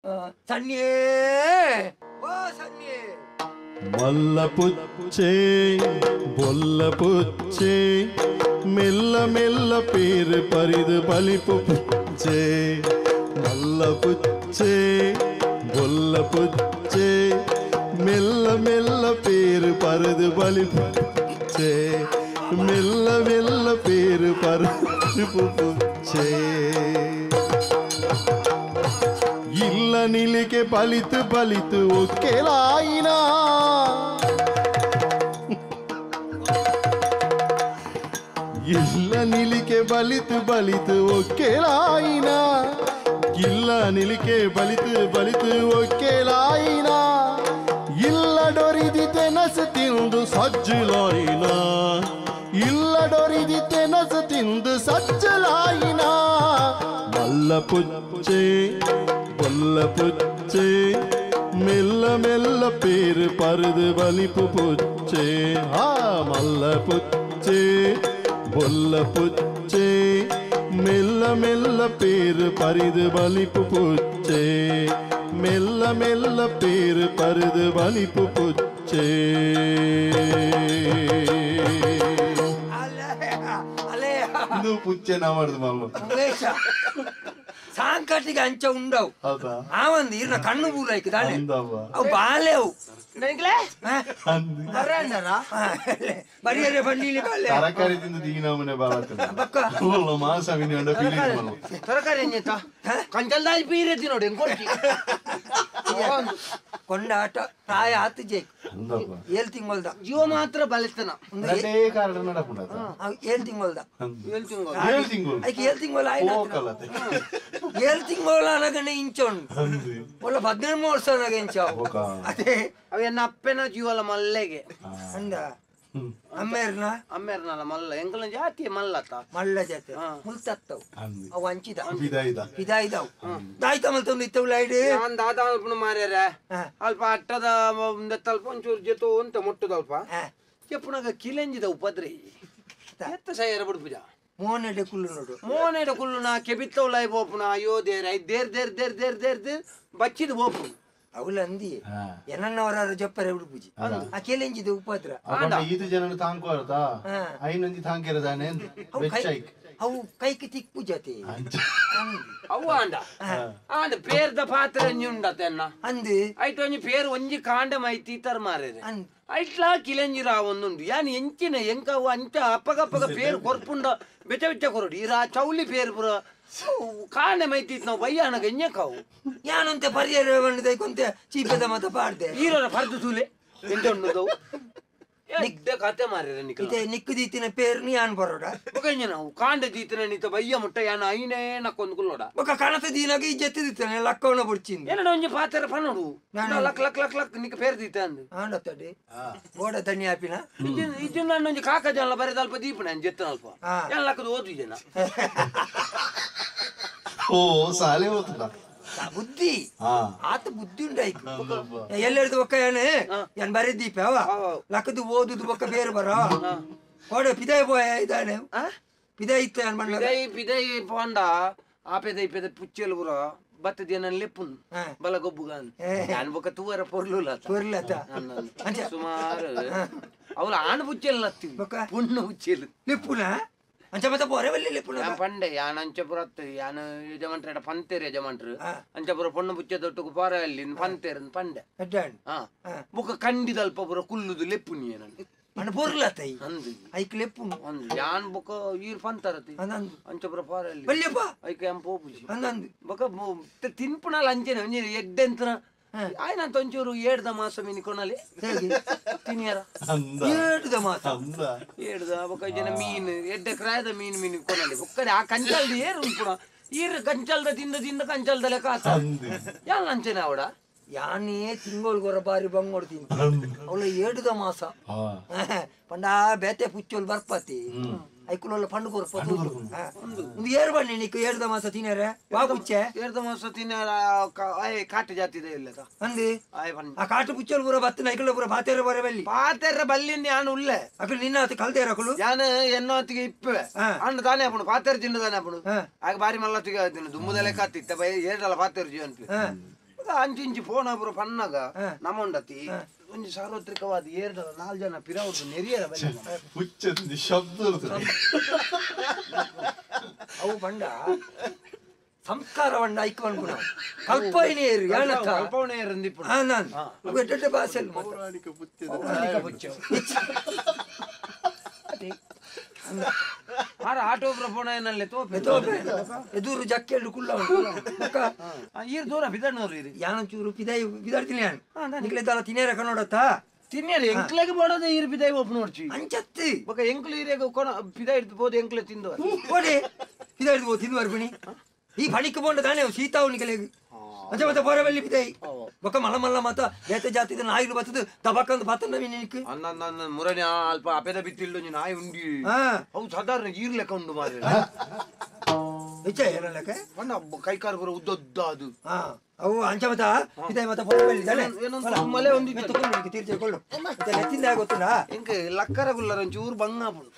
ಸನ್ನಿಯೇ ಓ ಸನ್ನಿಯೇ ಮಲ್ಲ ಪುಚ್ಚೆ ಬೊಲ್ಲ ಪುಚ್ಚೆ ಮೆಲ್ಲ ಮೆಲ್ಲ ಪೇರು ಪರಿದು ಬಲಿಪು ಪುಚ್ಚೆ ಮಲ್ಲ ಪುಚ್ಚೆ ಬೊಲ್ಲ ಪುಚ್ಚೆ ಮೆಲ್ಲ ಮೆಲ್ಲ ಪೇರು ಪರದು ಬಲಿಪು ಪುಚ್ಚೆ ಮೆಲ್ಲ ಮೆಲ್ಲ ಪೇರು ಪರದು ಪುಚ್ಚೆ ಇಲ್ಲ ನಿಲಿಕೆ ಬಲಿತು ಬಲಿತು ಒಕ್ಕೆಲಾಯಿನ ಇಲ್ಲ ನಿಲಿಕೆ ಬಲಿತು ಬಲಿತು ಒಕ್ಕೆಲಾಯಿನ ಇಲ್ಲ ನಿಲಿಕೆ ಬಲಿತು ಬಲಿತು ಒಕ್ಕೆಲಾಯಿನ ಇಲ್ಲ ಡೊರಿದಿತೆ ನಸು ತಿಂದು ಸಜ್ಜಲಾಯಿನ ಇಲ್ಲ ಡೊರಿದಿತೆ ನಸು ತಿಂದು ಸಜ್ಜಲಾಯಿನ ಮಲ್ಲ ಪುಚ್ಚೆ ಬೊಲ್ಲ ಪುಚ್ಚೆ ಮೆಲ್ಲ ಮೆಲ್ಲ ಪೇರು ಪರದು ಬಲಿಪು ಪುಚ್ಚೆ ಆ ಮಲ್ಲ ಪುಚ್ಚೆ ಬೊಲ್ಲ ಪುಚ್ಚೆ ಮೆಲ್ಲ ಮೆಲ್ಲ ಪೇರು ಪರಿದು ಬಲಿಪು ಪುಚ್ಚೆ ಮೆಲ್ಲ ಮೆಲ್ಲ ಪೇರು ಪರದು ಬಲಿಪು ಪುಚ್ಚೆ ಇದು ಪುಚ್ಚೆ ನಾ ಮಾಡುದು ಮಲ್ಲ ಸಾಂಕಟಿಗೆ ಅಂಚ ಉಂಡವು ಆವಂದು ಇರ್ನ ಕಣ್ಣು ಬೂರೈಕ್ ದಾನೆ ಅವು ಬಾಲೆವು ಬರಿಯರೆ ಬನ್ನಿಲಿ ಬಾಲೆ ತರಕಾರಿ ತಿಂದು ದೀನಮನೆ ಬಾಲತ ಬಕ್ಕ ಮಾಂಸ ಮಿನಿ ಅಂಡ ಪೀಲಿ ಮಲ್ಲ ತರಕಾರಿ ಎಂತ ಕಂಚಲ್ದಾಯಿ ಪೀರೆ ತಿನ್ನೋಡು ಎಂಕೊಡ್ತಿ ಕೊಂಡಾಟ ಪ್ರಾಯ ಆತು ಜೇಕ್ ಏಳು ತಿಂಗಳದ ಜೀವ ಮಾತ್ರ ಬಲಿತನ ಅದೇ ಕಾರಣ ನಡಪುಂಡ ಏಳು ತಿಂಗಳದ ಏಳು ತಿಂಗಳು ಏಳು ತಿಂಗಳು ಐಕೆ ಏಳು ತಿಂಗಳು ಆಯ್ತು ಏಳು ತಿಂಗಳು ಅನಗನೆ ಇಂಚೋಣ್ ಒಳ್ಳ 13 ವರ್ಷ ಅನಗ ಇಂಚಾವು ಅದೇ ಅವೆನ್ನ ಅಪ್ಪನ ಜೀವಲ ಮಲ್ಲೆಗೆ ಅಂದ ಅಮ್ಮೇರ್ನ ಅಮ್ಮೇರ್ನಲ್ಲ ಮಲ್ಲ ಎಂಕಲ ಜಾತಿ ಮಲ್ಲತ ಮಲ್ಲ ಜಾತಿ ಮುಲ್ತತ್ತವು ಅವು ಅಂಚಿದ ಪಿದಾಯ್ದವು ದಾಯ್ತ ಮಲ್ತೊಂದು ಇತ್ತವು ಲೈಡ್ ನಾನ್ ದಾದ ಅಲ್ಪನ ಮಾರ್ಯಾರ ಅಲ್ಪ ಅಟ್ಟದ ತಲ್ಪ ಒಂಚೂರು ಜೊತೆ ಅಂತ ಮುಟ್ಟದಲ್ಪ ಕೆಪ್ಪುನಾಗ ಕಿಲೆಂಜಿದ ಉಪದ್ರಿ ಎತ್ತ ಸೈಯರ ಬಿಡ್ಪುಜ ಮೋನೆಡೆ ಕುಲ್ಲು ನೋಡು ಮೋನೆಡೆ ಕುಲ್ಲುನ ಕೆಬಿತ್ತವು ಲೈ ಬೋಪುನ ಅಯ್ಯೋ there I there there there there there there ಬಚ್ಚಿದ ಬೋಪು ಅವಲಂದಿ ಎನ್ನವರ ಜಪ್ಪರೆ ಉಡುಪುಜಿ ಆ ಕೆಲೆಂಜಿದ ಉಪದ್ರ ಈತ ಜನನು ತಾಂಕೋರತ ಐನೊಂಜಿ ತಾಂಕಿರದಾನೆ ಅವು ಕೈಗೆ ತಿಕ್ಕು ಜೊತೆ ಅವು ಆಂಡ ಆಂಡ ಪೇರ್ದ ಪಾತ್ರೆ ಒಂಜಿ ಉಂಡತೆನ್ನ ಅಂದು ಐಟ್ ಒಂಜಿ ಪೇರ್ ಒಂಜಿ ಕಾಂಡ ಮೈತಿ ತರ ಮಾರೇರೆ ಐಟ್ಲಾ ಕಿಲೆಂಜಿ ರಾ ಒಂದುಂಡು ಯಾನ್ ಎಂಚಿನ ಎಂಕ ಅವು ಅಂಚ ಅಪ್ಪಗಪ್ಪಗ ಪೇರ್ ಕೊರ್ಪುಂಡ ಬೆಚ್ಚ ಬೆಚ್ಚ ಕೊರಡು ಈ ರಾ ಚೌಲಿ ಪೇರ್ ಪುರ ಕಾಂಡ ಮೈತಿ ನಾವು ಬಯ್ಯಾನಗ ಎಂಜಕಾವು ಯಾನಂತೆ ಪರಿಯರ ಬಂದೈಕೊಂತೆ ಚೀಪದ ಮತ ಪಾಡ್ದೆ ಈರೋರ ಪರ್ದು ತೂಲೆ ಎಂತ ಉಂಡು ನಿಗ್ದ ಕತೆ ಮಾರ್ಯಾರ ನಿಕ್ಕ ಇತ್ತೆ ನಿಕ್ಕು ದೀತಿನ ಪೇರ್ ನೀ ಯಾನ್ ಬರೋಡ ಬೊಕ ನಾವು ಕಾಂಡ ದೀತಿನ ನಿತ ಬಯ್ಯ ಮುಟ್ಟ ಯಾನ ಐನೇ ನಕ್ಕೊಂದು ಕುಲ್ಲೋಡ ಬೊಕ ಕಣತ ದೀನಾಗ ಈ ಜೆತ್ತು ದೀತನೆ ಲಕ್ಕವನ ಬುಡ್ಚಿಂದು ಏನಡ ಒಂಜಿ ಪಾತ್ರ ಪನೋಡು ಲಕ್ ಲಕ್ ಲಕ್ ಲಕ್ ನಿಕ್ಕ ಪೇರ್ ದೀತ ಅಂದು ಆಂಡತ್ತಡಿ ಗೋಡ ತಣ್ಣಿ ಆಪಿನ ಇಜ್ಜಿನ ನಾನು ಒಂಜಿ ಕಾಕ ಜನ ಬರೆದ ಅಲ್ಪ ದೀಪನ ಜೆತ್ತನ ಅಲ್ಪ ಯಾನ್ ಲಕ್ಕದ ಓದು ಜನ ಓ ಸಾಲೆ ಓದುದ ಬುದ್ಧಿ ಆತ ಬುದ್ಧಿ ಉಂಡಾಯ್ತು ಎಲ್ಲೆಡ್ದು ಬೊಕ್ಕ ಏನೇ ಏನ್ ಬರೀ ದೀಪ ಅವ ಲಕ್ಕದು ಓದುದು ಬೊಕ್ಕ ಬೇರೆ ಬರ ಕೋಡೆ ಪಿದಾಯಿ ಪೋಯ ಇದ್ದಾನೆ ಪಿದಾಯಿ ಇತ್ತ ಏನ್ ಮಾಡ್ಲ ಪಿದಾಯಿ ಪಿದಾಯಿ ಪೋಂಡ ಆ ಪೆದ ಈ ಪೆದ ಪುಚ್ಚೆಲು ಪುರ ಬತ್ತದ ಏನ ಲೆಪ್ಪುನ್ ಬಲ ಗೊಬ್ಬುಗ ನಾನು ಬೊಕ್ಕ ತೂವರ ಪೊರ್ಲುಲ ಪೊರ್ಲತ ಸುಮಾರು ಅವಳು ಆಣ್ ಪುಚ್ಚೆಲ್ ನತ್ತಿ ಪುಣ್ಣು ಪುಚ್ಚೆಲು ಲೆಪ್ಪುನ ಅಂಚ ಮತ್ತೆ ಪೊರೆ ಬಲ್ಲಿ ಲೆಪ್ಪುನ ಪಂಡೆ ಯಾನ ಅಂಚಪುರ ಯಾನ ಯಜಮಾನ್ರ ಪಂತೇರು ಯಜಮಾನ್ರು ಅಂಚಪುರ ಪೊಣ್ಣು ಪುಚ್ಚೆ ದೊಟ್ಟುಗು ಪಾರ ಅಲ್ಲಿ ಪಂತೇರು ಪಂಡೆ ಬೊಕ್ಕ ಕಂಡಿದಲ್ಪ ಪುರ ಕುಲ್ಲುದು ಲೆಪ್ಪುನಿ ನನ್ನ ಅಣ್ಣ ಪೊರ್ಲತ ಅಂದು ಐಕ್ ಲೆಪ್ಪುನು ಅಂದು ಯಾನ್ ಬೊಕ್ಕ ಈರ್ ಪಂತರತಿ ಅಂಚಪುರ ಪಾರ ಅಲ್ಲಿ ಬಲ್ಲಿಯಪ್ಪ ಐಕ್ ಯಾನ್ ಪೋಪುಜಿ ಅಂದಂದು ಬೊಕ್ಕ ತಿನ್ಪುನಲ್ಲ ಅಂಚೆನೆ ಒಂಜಿ ಎಡ್ಡೆಂತನ ಆಯ್ನ ಒಂಚೂರು ಏಡ್ದ ಮಾಸ ಮೀನಿ ಕೊನಲಿ ತಿನಿಯರ ಏಡ್ದ ಮಾಸ ಏಡ್ದ ಬೊಕ್ಕ ಜನ ಮೀನು ಎಡ್ಡೆ ಕ್ರಾಯದ ಮೀನು ಮೀನು ಕೊನಲಿ ಬೊಕ್ಕಡೆ ಆ ಕಂಚಲ್ದ ಏರು ಉಂಪುಣ ಈರ್ ಕಂಚಲ್ದ ತಿಂದ ತಿಂದ ಕಂಚಲ್ದ ಲೆಕ್ಕ ಆತ ಯಾನ್ ಅಂಚೆನೆ ಅವಡ ಯಾನೇ ತಿಂಗೋಳ್ಗೊರ ಬಾರಿ ಬಂಗೋಡು ತಿಂತ ಅವಳ ಏಡುದ ಮಾಸ ಪಂಡ ಬೇತೆ ಪುಚ್ಚೋಲ್ ಬರ್ಪತಿ ಐಕುಲೊಲ್ಲ ಪಂಡು ಕೊರ್ಪ ಒಂದು ಏರು ಬನ್ನಿ ನಿಕ್ಕು ಏಡ್ದ ಮಾಸ ತಿನ್ನರೆ ವಾ ಪುಚ್ಚೆ ಏಡ್ದ ಮಾಸ ತಿನ್ನರ ಕಾಟು ಜಾತಿದೆ ಇಲ್ಲ ಅಂದು ಆ ಕಾಟು ಪುಚ್ಚೋಲ್ ಪೂರ ಬತ್ತಿನ ಐಕುಲ ಪೂರ ಪಾತೇರ ಬರ ಬಲ್ಲಿ ಪಾತೇರ ಬಲ್ಲಿ ಯಾನು ಉಲ್ಲೆ ಅಕುಲು ನಿನ್ನ ಆತ ಕಲ್ದೇರ ಅಕುಲು ಯಾನು ಎನ್ನೋತಿಗೆ ಇಪ್ಪೆ ಅಣ್ಣ ತಾನೇ ಅಪ್ಪಣು ಪಾತೇರು ತಿಂಡು ತಾನೇ ಅಪ್ಪಣು ಆಗ ಬಾರಿ ಮಲ್ಲತ್ತಿಗೆ ದುಮ್ಮದಲ್ಲೇ ಕಾತಿತ್ತ ಬೈ ಏಡಲ್ಲ ಪಾತೇರು ಜೀವನ್ ಅಂಚಿಂಚಿ ಫೋನ್ ಪೂರ ಪನ್ನಗ ನಮ್ಮುಂಡತಿ ಒಂಜಿ ಸಾರ್ವತ್ರಿಕವಾದ ಏರ್ದ ನಾಲ್ ಜನ ಪಿರವುಡು ನೆರಿಯರ ಬಲ್ಲಿ. ಹುಚ್ಚದ ಶಬ್ದ ಇರ್ತದೆ. ಅವು ಪಂಡ ಸಂಸ್ಕಾರ ಪಂಡ ಐಕ್ ಪನ್ಪುನ ಕಲ್ಪನೆ ಏರು ಯಾನಕ್ಕ ಕಲ್ಪವಣೆ ಏರಂದಿಪ್ಪುನು. ನಾನ್ ಅವು ಎಡ್ಡೆ ಭಾಷೆ ಮಾತ್ರ. ಪೌರಾಣಿಕ ಪುಚ್ಚದ ಪೌರಾಣಿಕ ಪುಚ್ಚ. ಆರ ಆಟೋ ಪೂರ ಪೋಣ ತೋಪೆ. ತೋಪೆ. ಎದುರು ಜಕ್ಕೆಲ್ಡು ಕುಲ್ಲ ಉಂಟು. ಬೊಕ್ಕ ಈರ್ ದೂರ ಬಿದಣ್ಣವ್ರು ಇರಿ. ಯಾನೊಂಚೂರು ಪಿದಾಯಿ ಬಿದಾಡ್ತೀನಿ ಯಾನ್ ನಿಕ್ಲೆ ದಾಲ ತಿನೇರ ಕನ್ನಡತ್ತ ತಿನ್ನಿಯರು ಎಂಕ್ಲೆಗ್ ಬೋಡದ ಈರ್ ಪಿದಾಯಿ ಒಪ್ಪು ನೋಡ್ಚಿ. ಅಂಚತ್ತಿ ಬೊಕ ಎಂಕ್ಲು ಈರೆಗ್ ಕೊನ ಪಿದಾಯಿ ಹಿಡ್ದು ಪೋದು ಎಂಕ್ಲೆ ತಿಂದು ಓಡಿ ಪಿದಾಯಿ ಹಿಡ್ದು ತಿಂದು ಬರ್ಪಿಣಿ ಈ ಪಣಿಕ್ ಪೋಂಡ ತಾನೇ ಸೀತಾವು ನಿಕಲೆಗ್ ಅಂಚ ಮತ್ತೆ ಪೋರ ಬಲ್ಲಿ ಪಿದಾಯಿ ಬೊಕ್ಕ ಮಲ್ಲ ಮಲ್ಲ ಮಾತ ಬೇತೆ ಜಾತಿದ ನಾಯಿಲು ಬತ್ತದು ದಬಕ್ಕಂದು ಬತ್ತಂದ ನಿನಕ್ ಅನ್ನ ನನ್ನ ಮುರಣಿ ಅಲ್ಪ ಅಪೆದ ಬಿತ್ತಿಲ್ಲು ಒಂಜಿ ನಾಯಿ ಉಂಡಿ. ಅವು ಸಾಧಾರಣ ಈರ್ ಲೆಕ್ಕ ಉಂಡು ಮಾರ್ರೆ. ಹೆಚ್ಚ ಏನ ಲೆಕ್ಕ? ಪಂಡ ಕೈಕಾಲು ಪೂರ ಉದ್ದ ಉದ್ದ ಅದು. ಅವು ಅಂಚ ಮತ್ತ ಪಿದಾಯಿ ಮತ್ತ ಪೋರ ಬಲ್ಲಿ ತಾನೆ. ಏನೊಂದು ಮಲೆ ಒಂದಿತ್ತು. ತೀರ್ಚೆ ಕೊಳ್ಳು ಮತ್ತೆ ನೆತ್ತಿಂದ ಗೊತ್ತುಂಡಾ? ಎಂಕ್ ಲಕ್ಕರ ಗುಲ್ಲರ ಒಂಚೂರು ಬಂಗ ಆಪುಂಡು.